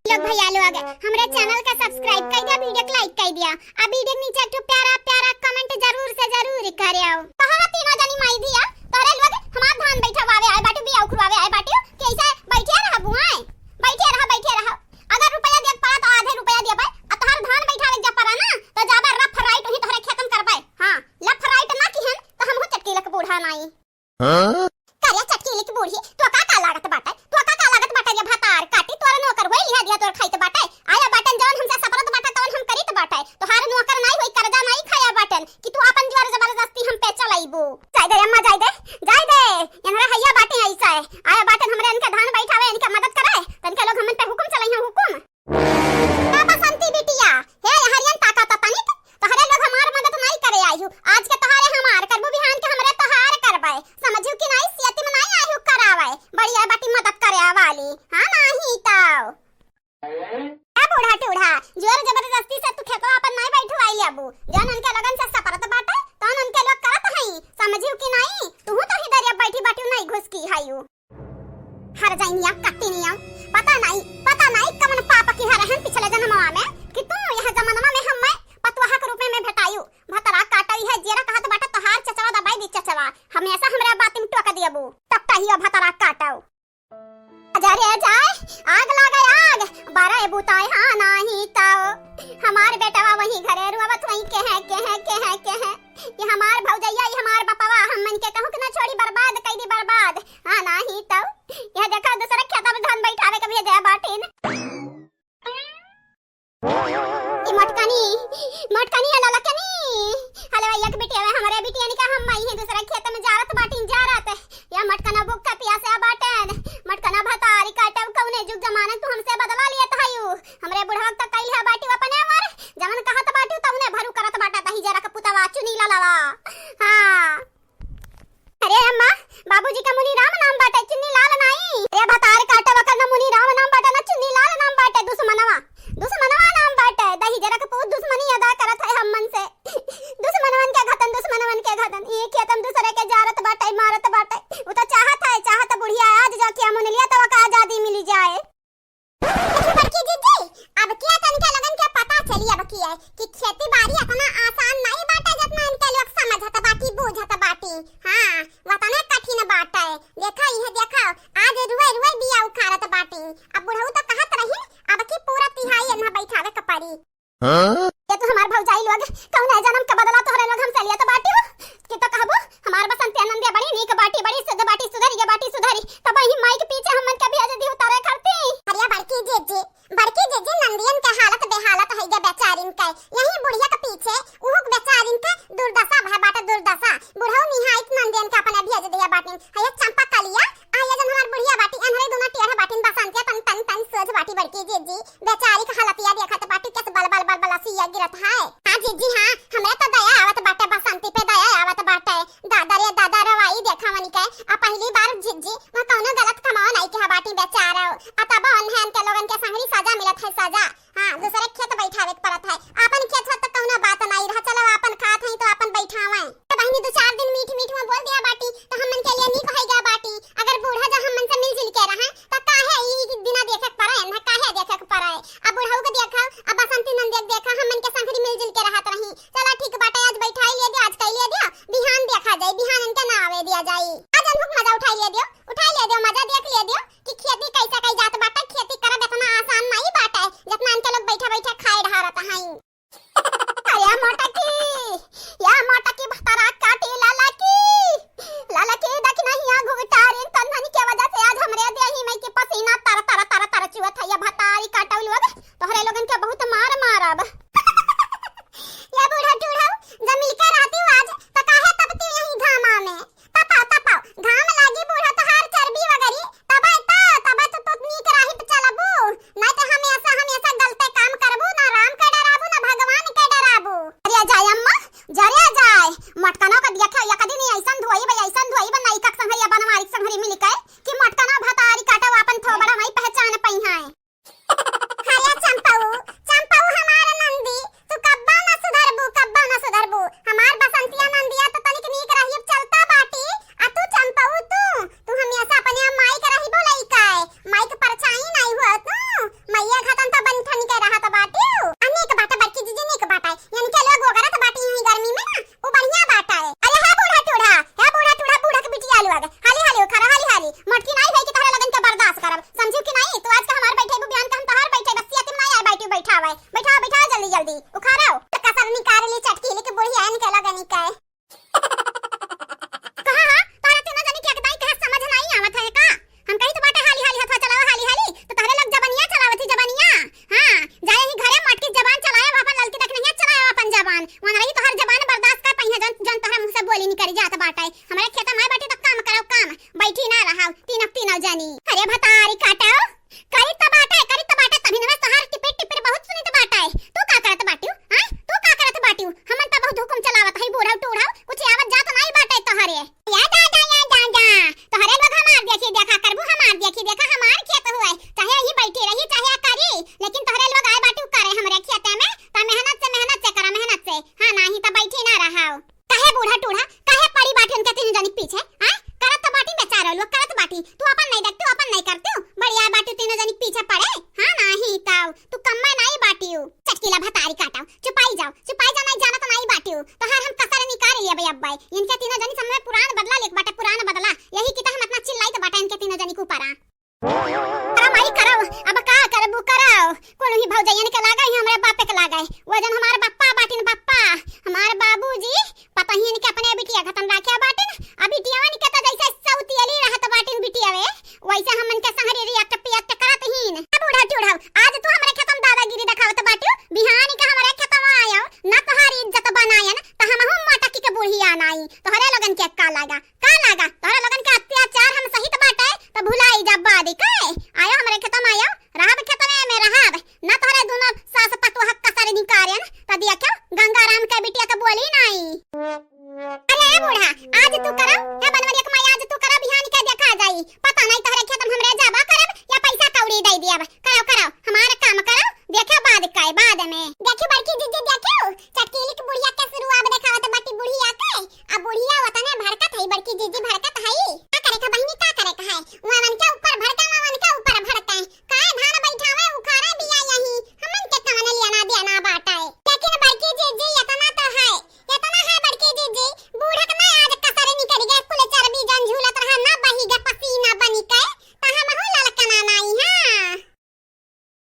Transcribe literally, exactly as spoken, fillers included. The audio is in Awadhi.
लोग भैया लोग, हमरे channel का subscribe कइ दिया, video क like कइ दिया, आ video के नीचे एक ठो प्यारा प्यारा comment जरूर से जरूर करेउ। तोहरा तीनों जनी माई धिया, तोहरे लोग हमार धान बैठवावे आए बाटू, बिया उखड़वावे आए बाटू, कि ऐसे बैठे रहबू आए? बैठे रहा, बैठे रहा। अगर रुपया देख पड़ा तो आधे रुपया देबे, आ तोहार धान बैठावे जब पड़ा ना, तो जाबे rough right वहीं तोहरे खेतन करबे। हाँ, left right ना किहन, तो हमहू चटकीलक बूढ़ा नाई। हाँ? करे चटकीली की बूढ़ी, तोका का लागत बाटे? तोका का लागत बाटे रे भतार काटी? तोरा नौकर होई लिहा दिया तोर खाइत बाटे। आया बाटन जवन हमसे सपरत बाटे तवन हम करीत बाटे। तोहार नौकर नाई होई, कर्जा नाई खाया बाटन कि तू आपन जोर जबरदस्ती हम पे चलाइबू। जाय दे अम्मा, जाय दे, जाय दे। एनहरे हैया बाटे ऐसा है। आया बाटन हमरे इनके धान बैठावे, इनके मदद करे, त इनके लोग हमन पे हुकुम चलाई हैं, हुकुम। का बसंती बिटिया, हे हरियन ताका त तनिक, तोहरे लोग हमार मदद नाई करे आयु, आज के तोहरे हमार करबू, बिहान के हमरे तोहार करबे, समझू कि नाई, सियती में नाई आयु करावे, बढ़िया बाटी मदद करे वाली, हाँ नाहीं तउ। ए बूढ़ा टूढ़ा, जोर जबरदस्ती से तू खेतवा अपन नाई बैठवाई लेबू, जौन उनके लोगन से सपरत बाटे, तौन उनके लोग करत हई, समझू कि नाई, तू तो ही दरिया बैठी बाटी नाई घुसकी हयू। हर जाइनिया कत्ती निया, पता नाई, पता नाई कवन पाप किहा रहन पिछले जन्मवा में कि तू यह जमनवा में हम्मे पतवाह के रूपे में भेटायू। भतरा काटो, इहे जेरा कहत बाटे तोहार चचवा दबाई दी चचवा, हमेशा हमरा बाती में टोक दियबू, टकटहिया भतरा काटो। जा रे जाए, आग लागे आग, बारे बुताए हाँ नाही तउ। हमार बेटवा वही घरे रुआवत वही केहे, केहे, केहे, केहे। ये हमार भौजैया, ये हमार बपवा, हमन के कहूँ के ना छोड़ी, बर्बाद कई दी, बर्बाद। हाँ, नाही तउ। यह देखा, दूसरा खेता में धान बैठावे के भेजे बाटिन। ई मोटकनी, मोटकनी, ये ललकनी। हलवाइया के बिटिया में हमरे बिटिया निका हम माई है, दूसरा खेत में जारत बाटिन, जारत। या मोटकना भूखा पियासे बाटन, मोटकना भतारी काटब, कौने जुग जमाना तू हमसे बदला लियत हयू। हमरे बुढ़वा त कइल है बाटी अपने अमर, जवन कहत बाटी तउने भरू करत बाटा तही जरा के पुतवा चुन्नी लालवा। हाँ। अरे अम्मा, बाबूजी का मुनीराम नाम बाटे, चुन्नी लाल नाई। अरे भतार काटे वकर न मुनीराम नाम बाटे, न चुन्नी लाल नाम बाटे, दुश्मनवा, दुश्मनवा नाम बाटे। दही जरा के पूत दुश्मनी अदा करत है हमन से। दुश्मनवन के घतन, दुश्मनवन के घतन। ये खेतम दूसरे के जारत बाटे, मारत बाटे। उ तो चाहत है, चाहत बुढ़िया आज जाके अमुन लिया तो ओका आजादी मिली जाए। देखी बड़की दीदी, अब किया तनिका लोगन के पता चली अब किया कि खेती बाड़ी इतना आसान नहीं बाटे जितना इनके लोग समझत बाटी, बूझत बाटी। हाँ, वतने कठिन बाटे। देखा इहे देखा, आज रुए रुए बिया उखाड़त बाटी। अब बुढ़ऊ तो कहत रही, अब की पूरा तिहाई एन्हा बैठावे के पड़ी। हाँ? ये तो हमार भौजाई लोग कौन है जन्म का बदला तोहरे लोग हमसे लिया तो बाटी हो कि तो कहबो हमार बसंती नंदिया बड़ी नीक बाटी, बड़ी शुद्ध बाटी, सुधरी के बाटी सुधरी, तब ही माई के पीछे हमन के भेज दी उतारे करती। अरे बड़की जीजी, बड़की जीजी, नंदियन के हालत बेहालत है गे बेचारिन के, यही बुढ़िया के पीछे उहुक बेचारिन के दुर्दशा भय बाटे दुर्दशा। बुढ़ऊ निहायत नंदियन के अपने भेज दिया बाटिन। है ये चंपा कलिया, आ ये जन हमार बुढ़िया बाटी, अनहरे दोनों टेढ़ बाटिन, बसंतिया तन तन तन सोझ बाटी बड़की जीजी। बेचारी के हालतिया देखत बाटी, कैसे बल बल बल बल असिया गिरत है। हाँ जीजी हाँ, हमरे तो दया आवत बाटे, बसंती पे दया आवत बाटे। दादा रे दादा, रवाई देखा वनी के। आ पहली बार जीजी, वहाँ कौनो गलत कमाओ नहीं किहा बाटी बेचारा। आ तब उन्हें इनके लोगन के संगरी सजा मिलत है, सजा। हाँ, दूसरे खेत बैठावे के परत है। आपन खेत हो तो कौनो बात नहीं रहा, चलो आपन खात है तो आपन बैठावे। तो बहिनी दो चार दिन मीठ मीठ में बोल दिया बाटी, तो हमन के लिए नीक होई गया बाटी। अगर बूढ़ा जा हमन से मिलजुल के रहे, तो काहे ई बिना देखे के पड़े, ना काहे देखे के पड़े। अब बुढ़ऊ के देखा, अब बसंती नंदिया के देखा, हमन के संगरी मिलजुल के रहत रही। चला ठीक बाटे, आज बैठाई ले दिया, आज कई ले दिया, बिहान देखा जाई, बिहान इनके ना आवे दिया जाई। आज अनहुक मजा उठाई ले दियो, उठाई ले दियो, मजा देख ले दियो कि खेती कैसे कई जात बाटे, खेती करब इतना आसान नहीं बाटे, जितना इनके लोग बैठा बैठा खाए ढारत हैं। अरे मोटकी, या मोटकी भतरा काटी लाला की, लाला की दखिनहिया घुघटारिन तंधन के वजह से आज हमरे देही में की पसीना तर तर तर तर चुअत है। या भतारी काटल लोग, तोहरे लोगन के बहुत मार मारब। या बूढ़ा टूढ़ा, जब मिलके रहती आज, त काहे तपती यही घामा में? तपाओ, तपाओ, घाम लागी बूढ़ा तोहार चर्बी वगरी, तबे त, तबे त तू नीक राही पे चलबू, नहीं त हमेशा, हमेशा गलते काम करबू, ना राम के डराबू, ना भगवान के डराबू। जरिया जाए अम्मा, जरिया जाए, मटकनो के देखा, एक दिन ऐसन धोई बा, ऐसन धोई बा, नई कक संघरिया बनवारी संघरी मिल के, कि मटकनो भतारी काटो आपन थोबड़ा मई पहचान पई हैं। हाय चंपाऊ, चंपाऊ हमार नंद पता नहीं